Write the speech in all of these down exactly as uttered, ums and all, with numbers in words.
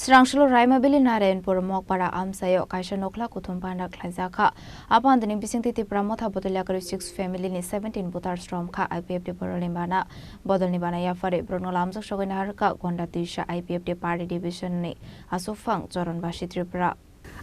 Srangsulo Raima Valley Narayanpur Mokpara amchaio kaisa nokhla kuthum bana khlaijakha. Apandini bisingtwi Tipra Motha Bodol Yakarwi six family ni seventeen voters romkha I P F T Bodolni bana. Bodolni bana yaphari borokno lamjak sogwi naharkha Gonda Twisa I P F T party division ni aswkphang Choron Basi Tripura.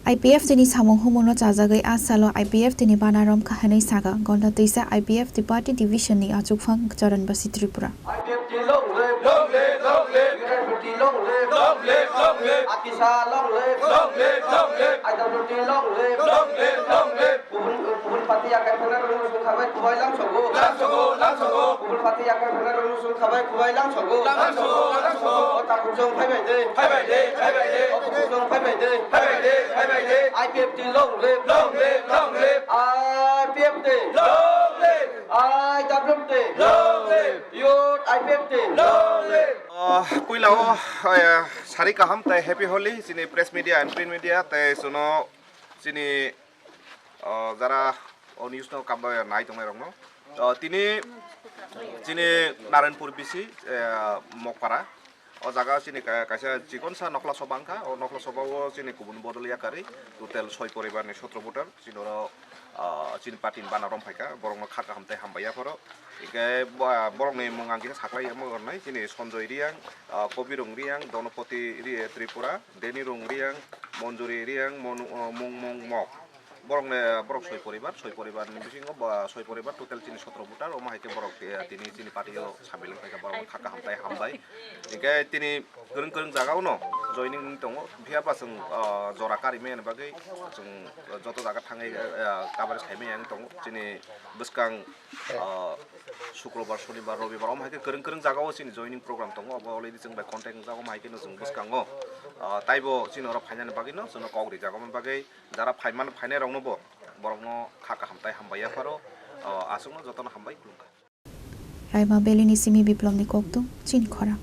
I P F T ni samung humungno chajagwi a salo I P F T ni bana romkha hwnwi saga Gonda Twisa I P F T party division ni achukphang Choron Basi Tripura. I P F T long live, long live, long live. U T F T long live, long live, long live. Atisa long live, long live, long live. I W T long live, long live, long live. Kubun, kubun party yakai phana rung sung khabai kubai lang sogo. Lang sogo, lang sogo. Kubun party yakai phana rung sung khabai kubai lang sogo. Lang sogo, lang sogo. O takhuk jong phai bai de. Phai bai de, phai bai de. O takhuk jong phai bai de. Phai bai de, phai bai de. I P F T long live, long live, long live. I P F T long live. I W T long live. Youth I P F T long live. Ah, puila o, eh, sari kaham tai happy Holi chini press media and print media tai suno chini, ah, jara o news no kamba nai tongnai rokno. Ah, tini chini Naranpur B C, eh, Mokpara. O jaga chini ka-, kaisa chikonsa nokhla soba wngkha. O nokhla soba o chini kubun bodol yakarwi total soi poribar ni sotro voter. Chini oro, ah, chini party ni bana rom phaikha. Borokno kha kaham tei hambai yapharo. Hingke bo-, borokni mung ang kisa saklai yamo gornai. Chini Sanjoy Reang, ah, Kobirung Reang, Donopoti Ri-, Tripura, Denirung Reang, Monjuri Reang, Monu-, ah, Mungmung Mok. Borokni, borok soi poribar, soi poribar ni bisingo ba soi poribar total chini sotro voter, omo hai khe borok, eh, tini chini party o samil wng kha, borok kha kaham tai hambai. Hingke tini kwrwng kwrwng jaga o no joining wng tongo, phiya ba chwng, ah, jora kari maya ni bagwi chwng joto jaga thangwi, eh, coverage khai maya wng tongo. Chini bwskang, ah, Sukrobar, Sonibar, Robibar, omo hai khe kwrwng kwrwng jaga o chini joining program tongo, obo already chwng bai contact wng jago, omo hai khe no chwng bwskango, ah, taibo chini oro phainani bagwi no chwngno kok rijak, omo bagwi jara phaiman phainai rokno bo borokno kha kaham tai hambai yapharo, ah, aswkno jotono hambai khulumkha. Raima Valley ni simi Biplomni kokthum chini khorang.